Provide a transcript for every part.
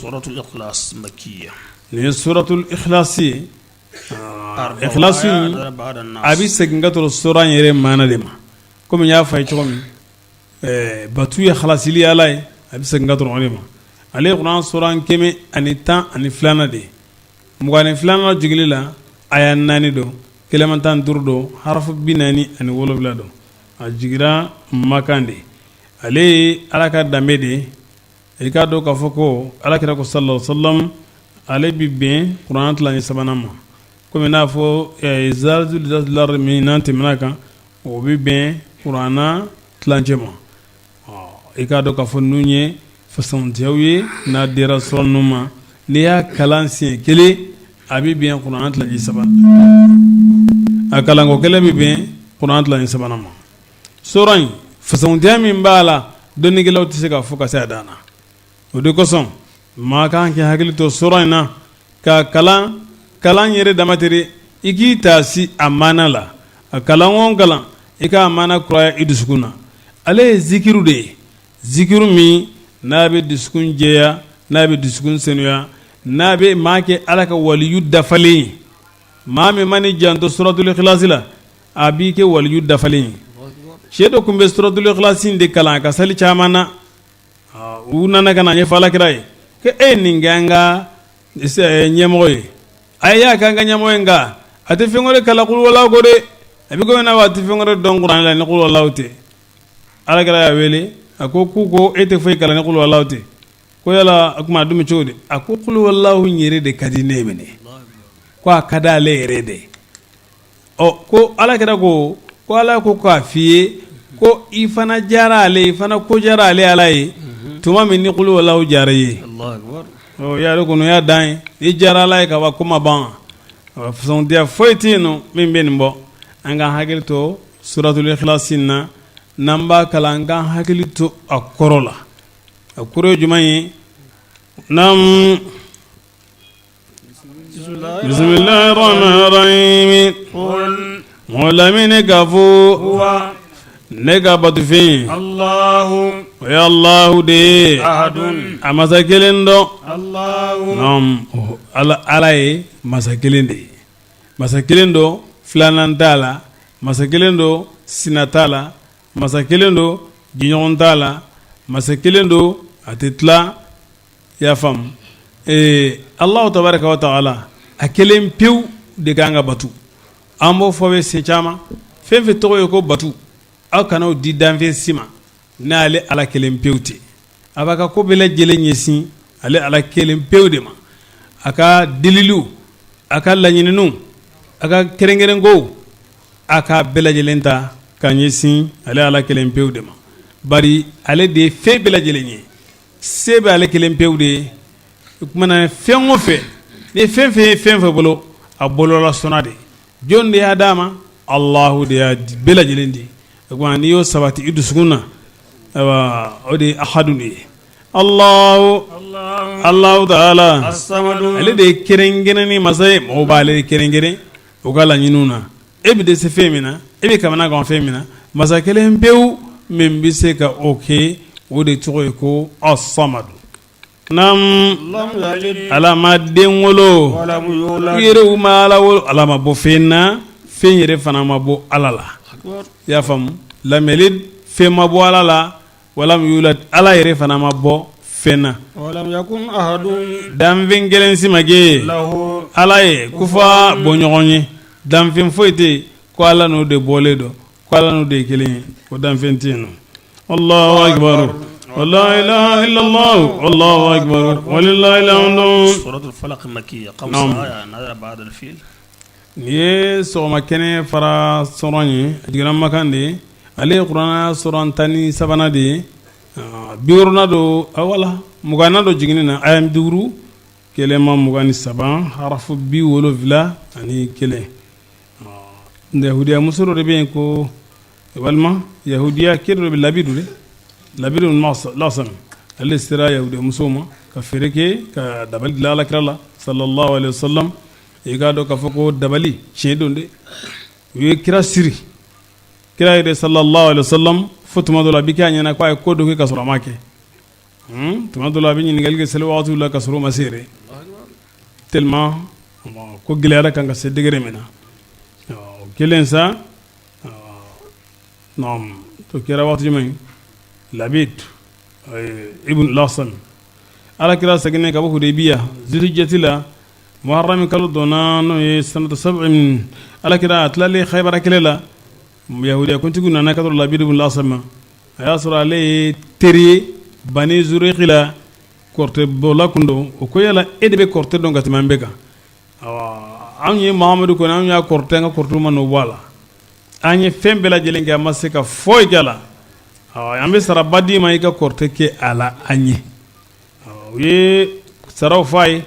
Suratul Ikhlas makiya. Nin ye suratul Ikhlas ye. Ikhlas a bɛ segin ka to sura in yɛrɛ maana de ma, komi n y'a fɔ a ye cogo min, batu ye halasili ala ye, a bɛ segin ka to o de ma. Ale ye kuranɛ sura 112nan de ye. 22nan jigili la, aya 4 don, kɛlɛma 15 don, harafu 47 don. A jigira Makan de. Ale ye ala ka danbe de ye. I k'a dɔn k'a fɔ ko ala kira ko sallallahu alaihi wasallam, ale bɛ bɛn kuranɛ tilancɛ sabanan ma, komi n'a fɔ zalzalatil min n'an tɛmɛna kan, o bɛ bɛn kuranɛ tilancɛ ma. I k'a dɔn k'a fɔ ninnu ye fasantiyaw ye. N'a dira sura ninnu ma, n'i y'a kalan siɲɛ kelen, a bɛ bɛn kuranɛ tilancɛ saba, a kalanko kelen bɛ bɛn kuranɛ tilancɛ sabanan ma. Sura in fasantiya min b'a la, dɔnnikɛlaw tɛ se k'a fɔ ka se a dan na. O de kosɔn maa kan k'i hakili to sura in na ka kalan. Kalan yɛrɛ dama tɛ dɛ, i k'i taasi a maana la. A kalan o kalan, i k'a maana kuraya i dusukun na. Ale ye zikiru de ye, zikiru min n'a bɛ dusukun jɛya, n'a bɛ dusukun senuya, n'a bɛ maa kɛ ala ka waliyu dafalen ye. Maa min man'i janto suratul ikhlasi la, a b'i kɛ waliyu dafalen ye. Cɛ dɔ tun bɛ suratul ikhlasi de kalan a ka sali caman na. U nana ka n'a ɲɛfɔ alakira ye ko e ye nin kɛ an ka ɲɛmɔgɔ ye. A y'a kɛ an ka ɲɛmɔgɔ ye, nka a tɛ fɛn wɛrɛ kalan kuluwalahu kɔ dɛ. A bɛ komi n'a fɔ a tɛ fɛn wɛrɛ dɔn kuranɛ la ni kuluwalahu tɛ. Alakira y'a wele, a ko k'u ko e tɛ foyi kalan ni kuluwalahu tɛ, ko yala o tuma a dun bɛ cogo di? A ko kuluwalahu in yɛrɛ de ka di ne ye minɛ, ko a ka di ale yɛrɛ de ye. Ɔ, ko ala kira ko ko ala ko k'a f'i ye ko i fana diyara ale, i fana ko diyara ale ala ye tuma min ni kuluwalahu diyara i ye. Ɔ, y'a kɔnɔ y'a dan ye, n'i diyara ala ye ka ban, ko ma ban. Fasantiya foyi tɛ yen nɔ min bɛ nin bɔ. An ka hakili to suratul ikhlasi na. N'an b'a kalan, an ka hakili to a kɔrɔ la. A kɔrɔ ye jumɛn ye? Naamu. Bismillahirrahmanirrahim. Mɔgɔ lamini k'a fɔ ne ka batofɛn, o ye Alahu de ye, a masa kelen dɔn. Ala ye masa kelen de ye, masa kelen don, filanan t'a la, masa kelen don, sina t'a la, masa kelen don, jɛɲɔgɔn t'a la, masa kelen don, a tɛ tila. I y'a faamu? Ee, Alahu tabaraka wa taala, a kelen pewu de kan ka batu. An b'o fɔ bɛ sen caman. Fɛn fɛn tɔgɔ ye ko batu, aw kana o di danfɛn si ma n'ale Ala kelen pewu tɛ. A b'a ka ko bɛɛ lajɛlen ɲɛsin ale Ala kelen pewu de ma. A ka deliliw, a ka laɲininiw, a ka kɛrɛnkɛrɛnkow, a ka bɛɛ lajɛlen ta ka ɲɛsin ale Ala kelen pewu de ma, bari ale de ye fɛn bɛɛ lajɛlen ye. Se bɛ ale kelen pewu de ye. O tuma na, fɛn o fɛn ni fɛn fɛn ye fɛn fɛn bolo, a bololasɔnna de. Jɔn de y'a d'a ma? Alahu de y'a bɛɛ lajɛlen di. O tuma n'i y'o sabati i dusukun na, ayiwa, o de ye ahadu de ye. Alahu, Alahu taala, ale de ye kɛrɛnkɛrɛnni masa ye. Mɔgɔw b'ale kɛrɛnkɛrɛn u ka laɲiniw na. E bɛ dɛsɛ fɛn min na, e bɛ kamana gan fɛn min na, masa kelen pewu min bɛ se ka o kɛ, o de tɔgɔ ye ko asamadu. Ala ma den wolo, u yɛrɛ ma Ala wolo. Ala ma bɔ fɛn na, fɛn yɛrɛ fana ma bɔ Ala la. I y'a faamu? Lam yalid, fɛn ma bɔ Ala la. Walam yulad, Ala yɛrɛ fana ma bɔ fɛn na. Danfɛn kelen si ma kɛ Ala ye kufa bɔɲɔgɔn ye. Danfɛn foyi tɛ yen ko Ala n'o de bɔlen don, ko Ala n'o de ye kelen ye, ko danfɛn tɛ yen nɔ. Allahu akbar, la ilaha illallah, Allahu akbar, walillahil hamdu. Suratul falaq makiyya, khamsa aya, nazala ba'da al-fil. Nin ye sɔgɔma kɛnɛ fara suran ye, a jiginna Makan de ye. Ale ye kuranɛ suran 13nan de ye, 60nan don, wala 20nan don jiginni na, aya 5, kɛlɛma 23, harafu 71. Yahudiya muso dɔ de bɛ yen ko, walima yahudiya kɛ dɔ bɛ, Labidu de, Labidu Lasam, ale sera yahudiya musow ma ka feere kɛ ka dabali dilan alakira la sallallahu alaihi wasallam. I k'a dɔn k'a fɔ ko dabali tiɲɛ don dɛ. U ye kira siri, kira yɛrɛ sallallahu alaihi wasallam, fo tuma dɔ la a bɛ kɛ a ɲɛna k'a ye ko dɔ kɛ ka sɔrɔ a ma kɛ. Tuma dɔ la a bɛ ɲininkali kɛ seli waati la ka sɔrɔ o ma se yɛrɛ tellement ko gɛlɛyara kan ka se degré min na, o kɛlen sa, o kɛra waati jumɛn? Labid ibn Lasam, ala kira seginnen ka bɔ Hudaybiya Zulhijjati la, Muharram kalo donna, n'o ye sanata sab'in. Ala kira a tilalen Khaybara kɛlɛ la, yahudiya kuntigi nana ka Labid ibn Lasam ma. A y'a sɔrɔ ale ye teri ye Bani Zureki la, kɔrɔtɛbɔla kun don. O ko yala e de bɛ kɔrɔtɛ dɔn ka tɛmɛ an bɛɛ kan? Anw ye Mahamadu kɔni, anw y'a kɔrɔtɛ, an ka kɔrɔtɛ ma nɔ bɔ a la. An ye fɛn bɛɛ lajɛlen kɛ, an ma se ka foyi kɛ a la. An bɛ saraba d'i ma i ka kɔrɔtɛ kɛ a la an ye. U ye saraw fɔ a ye.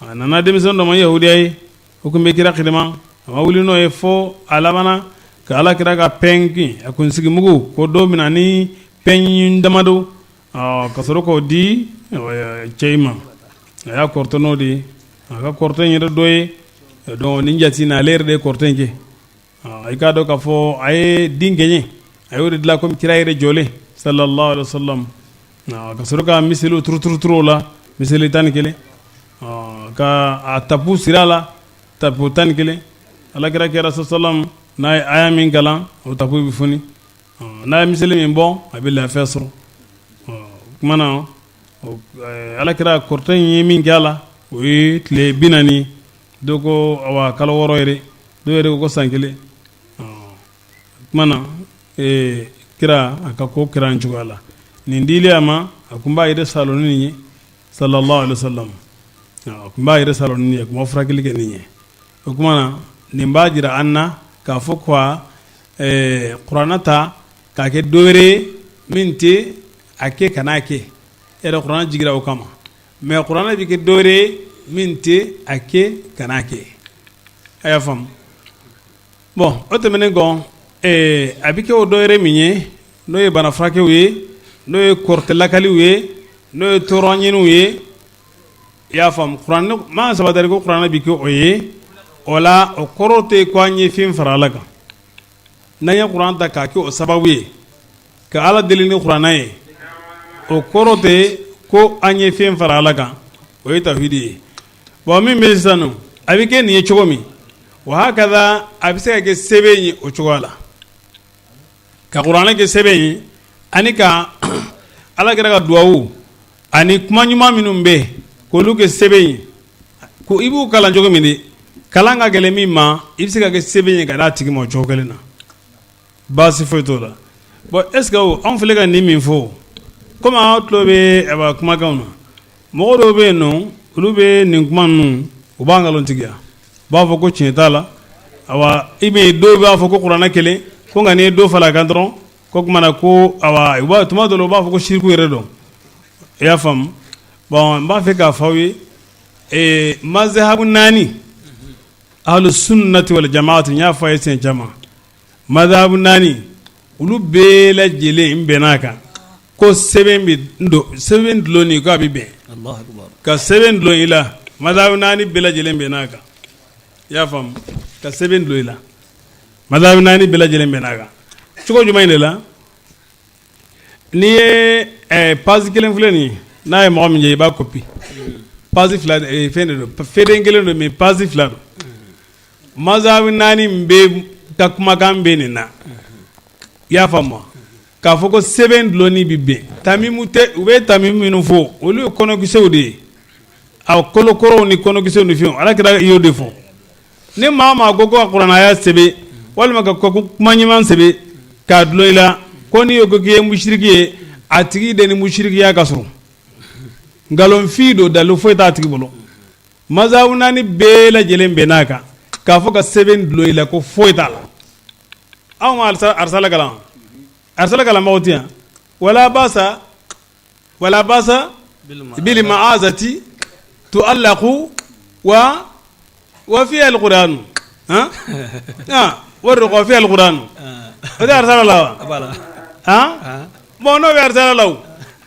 A nana denmisɛn dɔ ma, yahudiya ye, o tun bɛ kira kidima. A ma wuli n'o ye fo a labanna ka ala kira ka pain, a kunsigimugu, ko dɔ mina ni pain damadɔ ka sɔrɔ k'o di cɛ in ma. A y'a kɔrɔtɛ n'o de ye. A ka kɔrɔtɛ in yɛrɛ dɔ ye, donc nin jate na, ale yɛrɛ de ye kɔrɔtɛ in kɛ. I k'a dɔn k'a fɔ a ye den gɛɲɛ, a y'o de dilan komi kira yɛrɛ jɔlen sallallahu alaihi wasallam, ka sɔrɔ ka miseliw turuturu o la, miseli 11, ka a tapu siri a la, tapu 11. Ala kira kɛra sallam, n'a ye aya min kalan, o tapu bɛ foni. N'a ye miseli min bɔ, a bɛ lafiya sɔrɔ. O tuma na, ala kira kɔrɔtɛ in ye min kɛ a la, o ye tile 40. Dɔw ko awa kalo 6 yɛrɛ, dɔw yɛrɛ ko san 1. O tuma na, kira a ka ko kɛra nin cogoya la. Nin dilen a ma, a tun b'a yɛrɛ salo ni nin ye sallallahu alaihi wasallam. A tun b'a yɛrɛ salo ni nin ye, a tun b'a furakɛli kɛ nin ye. O tuma na, nin b'a jira an na k'a fɔ ko kuranɛ ta k'a kɛ dɔ wɛrɛ ye min tɛ a kɛ kan'a kɛ yɛrɛ, kuranɛ jigira o kama. Mais kuranɛ bɛ kɛ dɔ wɛrɛ ye min tɛ a kɛ kan'a kɛ. A y'a faamu? Bon, o tɛmɛnen kɔ, a bɛ kɛ o dɔ wɛrɛ min ye, n'o ye bana furakɛw ye, n'o ye kɔrɔtɛ lakaliw ye, n'o ye tɔɔrɔ ɲiniw ye, i y'a faamu? Kuranɛ maa sabatari ko kuranɛ bɛ kɛ o ye. O la, o kɔrɔ tɛ ko an ye fɛn fara Ala kan. N'an ye kuran ta k'a kɛ o sababu ye ka Ala deli ni kuranɛ ye, o kɔrɔ tɛ ko an ye fɛn fara Ala kan. O ye tawhidi ye. Bon, min bɛ sisan nɔ, a bɛ kɛ nin ye cogo min, wa hakaza, a bɛ se ka kɛ sɛbɛn ye o cogoya la, ka kuranɛ kɛ sɛbɛn ye, ani ka Ala kira ka duwawu ani kuma ɲuman minnu bɛ yen, k'olu kɛ sɛbɛn ye, ko i b'u kalan cogo min de, kalan ka gɛlɛn min ma, i bɛ se ka kɛ sɛbɛn ye ka d'a tigi ma o cogo kelen na, baasi foyi t'o la. Bon, est ce que anw filɛ ka nin min fɔ, komi aw tulo bɛ kumakanw na, mɔgɔ dɔw bɛ yen nɔ, olu bɛ nin kuma ninnu, u b'a nkalontigiya, u b'a fɔ ko tiɲɛ t'a la. Awa, i bɛ dɔw b'a fɔ ko kuranɛ kelen ko, nka n'i ye dɔ fara a kan dɔrɔn, ko tuma na ko awa, u b'a tuma dɔw la, u b'a fɔ ko siriku yɛrɛ don. I y'a faamu? Bon, n b'a fɛ k'a fɔ aw ye, mazahabu naani, ahlu sunnati wal jamaati, n y'a fɔ a ye siɲɛ caman, mazahabu naani, olu bɛɛ lajɛlen bɛn'a kan ko sɛbɛn bɛ don, sɛbɛn dulonni ko a bɛ bɛn ka sɛbɛn dulon i la. Mazahabu naani bɛɛ lajɛlen bɛn'a kan. I y'a faamu? Ka sɛbɛn dulon i la, mazahabu naani bɛɛ lajɛlen bɛn'a kan. Cogo jumɛn de la? N'i ye page kelen filɛ nin ye, n'a ye mɔgɔ min jɛ, i b'a copier. Page fila fɛn de don, feden kelen don, mais page fila don. Mazahabu naani bɛ ka kumakan bɛ nin na. I y'a faamu? K'a fɔ ko sɛbɛn dulonni bɛ bɛn, tamimu tɛ. U bɛ tamimu minnu fɔ, olu ye kɔnɔkisɛw de ye, a kolokɔrɔw ni kɔnɔkisɛw ni fɛnw. Ala kira y'o de fɔ. Ni maa maa ko ko ka kuranɛ sɛbɛn walima ka kuma ɲuman sɛbɛn k'a dulon i la, ko n'i ko k'i ye musiriki ye, a tigi de ni musirikiya ka surun. Nkalonfin don, dalu foyi t'a tigi bolo. Mazahabu naani bɛɛ lajɛlen bɛnn'a kan k'a fɔ ka sɛbɛn dulon i la, ko foyi t'a la. Anw ma arisala kalan, arisala kalanbagaw tɛ yan. Wala basa, wala basa bil ma'azati tu'allaqu wa fiha al-Qur'an, han wa ruqa fiha al-Qur'an. O tɛ arisala la wa? Han, bon, n'o bɛ arisala la, o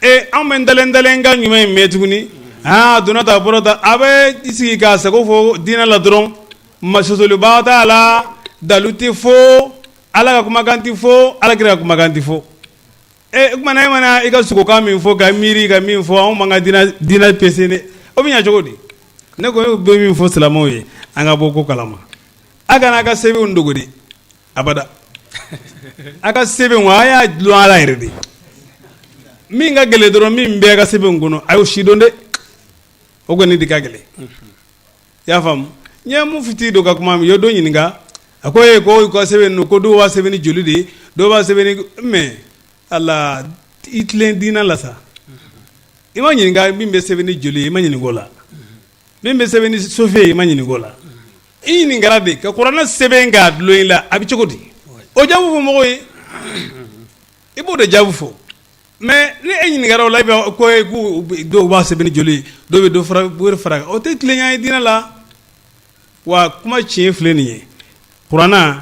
e anw bɛ ntalen ntalen ka ɲuman in mɛn tuguni. Han, a donna tan, a bɔra tan, a bɛ i sigi k'a sago fɔ diinɛ la dɔrɔn. Ma sɔsɔliba t'a la, dalu tɛ fɔ, Ala ka kumakan tɛ fɔ, Ala kira ka kumakan tɛ fɔ. O tuma na e mana i ka sogokan min fɔ ka miiri ka min fɔ anw man ka diinɛ pese ne o bɛ ɲɛ cogo di? Ne ko ne bɛ min fɔ silamɛw ye, an ka bɔ ko kalama, a kana a ka sɛbɛnw dogo de abada. A ka sɛbɛnw, a y'a dulon ala yɛrɛ de. Min ka gɛlɛn dɔrɔn, min bɛ a ka sɛbɛnw kɔnɔ, a y'o sidɔn dɛ, o kɔni de ka gɛlɛn. I y'a faamu? N ye mufti dɔ ka kuma, ye dɔ ɲininka, a ko e ko i ka sɛbɛn ninnu, ko dɔw b'a sɛbɛn ni joli de ye, dɔw b'a sɛbɛn ni, mais ala i tilen diinɛ la sa, i ma ɲininka min bɛ sɛbɛn ni joli ye, i ma ɲininka o la. Min bɛ sɛbɛn ni sofe ye, i ma ɲininka o la. I ɲininkara de ka kuranɛ sɛbɛn k'a dulon i la, a bɛ cogo di? O jaabi fɔ mɔgɔw ye, i b'o de jaabi fɔ. Mais ni e ɲininkara o la, i bɛ ko e k'u dɔw b'a sɛbɛn ni joli ye, dɔw bɛ dɔ fara wɛrɛ fara kan, o tɛ tilenya ye diinɛ la. Wa kuma tiɲɛ filɛ nin ye, kuranɛ,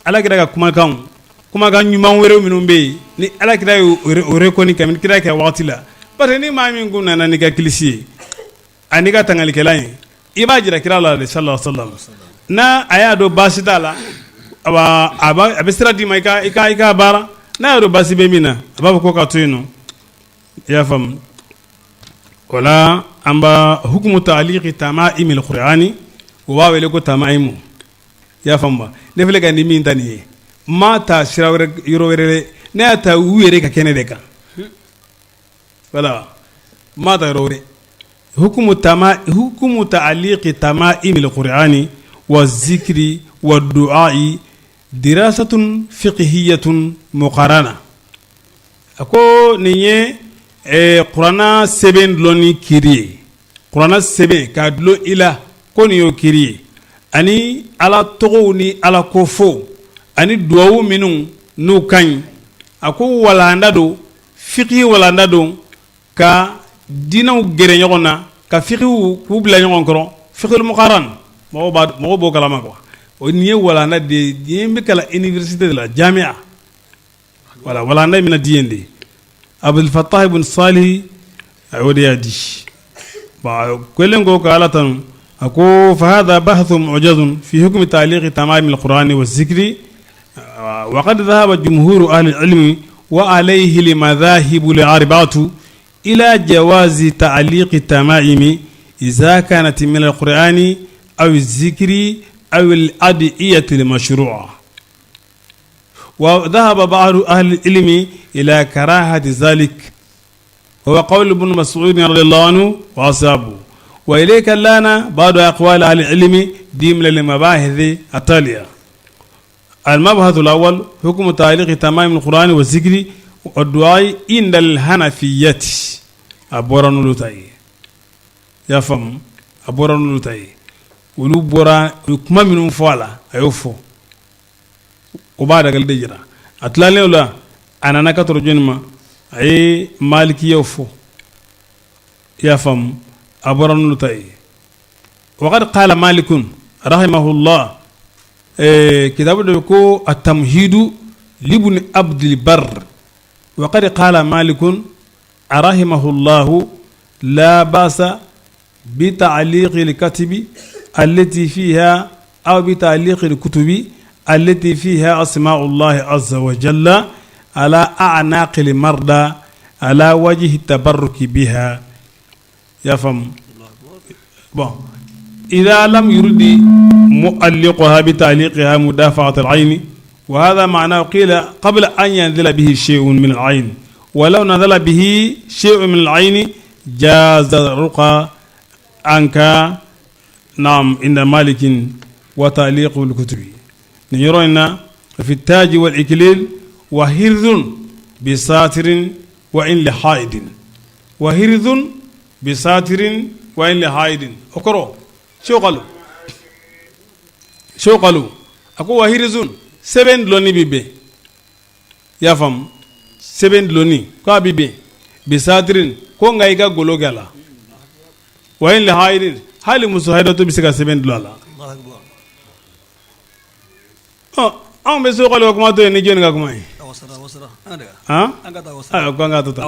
ala kira ka kumakan, kumakan ɲuman wɛrɛ minnu bɛ yen ni ala kira y'o reconnu kabini kira kɛ waati la, parce que ni maa min kun nana n'i ka kilisi ye ani ka tangalikɛla ye, i b'a jira kira la de sallallahu alaihi wasallam. N'a a y'a dɔn baasi t'a la, a bɛ sira d'i ma i ka baara. N'a y'a dɔn baasi bɛ min na, a b'a fɔ ko ka to yen nɔ. I y'a faamu? O la an b'a hukumu ta'liqi tama'imil qur'ani, o b'a wele ko tama'imu. I y'a faamu ba? Ne filɛ ka nin min ta nin ye, n m'a ta sira wɛrɛ, yɔrɔ wɛrɛ dɛ, ne y'a ta u yɛrɛ ka kɛnɛ de kan. Voilà, n m'a ta yɔrɔ wɛrɛ. Hukumu ta'liqi tama'imil qur'ani wa zikri wa du'a'i dirasatun fiqhiyatun muqarana. A ko nin ye kuranɛ sɛbɛn dulonni kiri ye, kuranɛ sɛbɛn k'a dulon i la, ko nin y'o kiri ye, ani ala tɔgɔw ni ala ko fo ani duwawu minnu n'u ka ɲi. A ko walanda don, fiqhi walanda don, ka diinɛw gɛrɛ ɲɔgɔn na, ka fiqhiw k'u bila ɲɔgɔn kɔrɔ, fiqhul muqaran, mɔgɔw b'o kalama quoi. O nin ye walanda de ye, nin bɛ kalan université de la, jamia. Voilà, walanda in bɛna di yen de. Abdul Fattah ibn Salih, a y'o de y'a di. Bon, kɛlen ko ka ala tanu, a ko fa hadha bahthu mu'jazun fi hukmi ta'liqi tamam al-Qur'ani wa zikri wa qad dhahaba jumhur ahli al-ilmi wa alayhi al-madhahib al-arba'atu ila jawazi ta'liqi tamaimi idha kanat min al-Qur'ani aw az-zikri aw al-ad'iyati al-mashru'a wa dhahaba ba'd ahli al-ilmi ila karahati dhalik wa qawl ibn Mas'ud radiyallahu anhu wa ashabu wa ilayka lana ba'd aqwal ahli al-ilmi dimna lil-mabahith at-taliya. Al-mabhath al-awwal hukm ta'liq tamam al-Qur'an wa zikri wa du'a inda al-hanafiyyati. A bɔra n'olu ta ye, i y'a faamu? A bɔra n'olu ta ye. Olu bɔra, u ye kuma minnu fɔ a la, a y'o fɔ, o b'a dagali de jira. A tilalen o la, a nana ka tɔrɔ jɔnni ma? A ye malikiyaw fɔ, i y'a faamu? A bɔra n'olu ta ye. Waqad qala malikun rahimahullah, kitabu dɔ ko at-tamhidu libni abdil barr, waqad qala malikun rahimahullahu la basa bi ta'liqi al-katibi allati fiha aw bi ta'liqi al-kutubi allati fiha asma'ullahi azza wa jalla ala a'naqi al-marda ala wajhi tabarruki biha. Y'a faamu? Bon, idha lam yuridi mu'alliquha bi ta'liqiha mudafa'at al-ayn wa hadha ma'nahu qila qabla an yanzila bihi shay'un min al-ayn wa law nazala bihi shay'un min al-ayn jaza ruqa anka naam inda malikin wa ta'liqu al-kutubi. Nin yɔrɔ in na, fi taji wal iklil wa hirzun bi satirin wa in li haidin wa hirzun bi satirin wa in li haidin. O kɔrɔ sokalo, a ko wa hirzun, sɛbɛn dulonni bɛ bɛn, i y'a faamu? Sɛbɛn dulonni k'a bɛ bɛn bi satirin, ko nka i ka golo kɛ a la, wa in li haidin, hali muso hayidatɔ bɛ se ka sɛbɛn dulon a la. Anw bɛ so ka kuma to yen ni jɔnni ka kuma ye? Ko an ka to tan.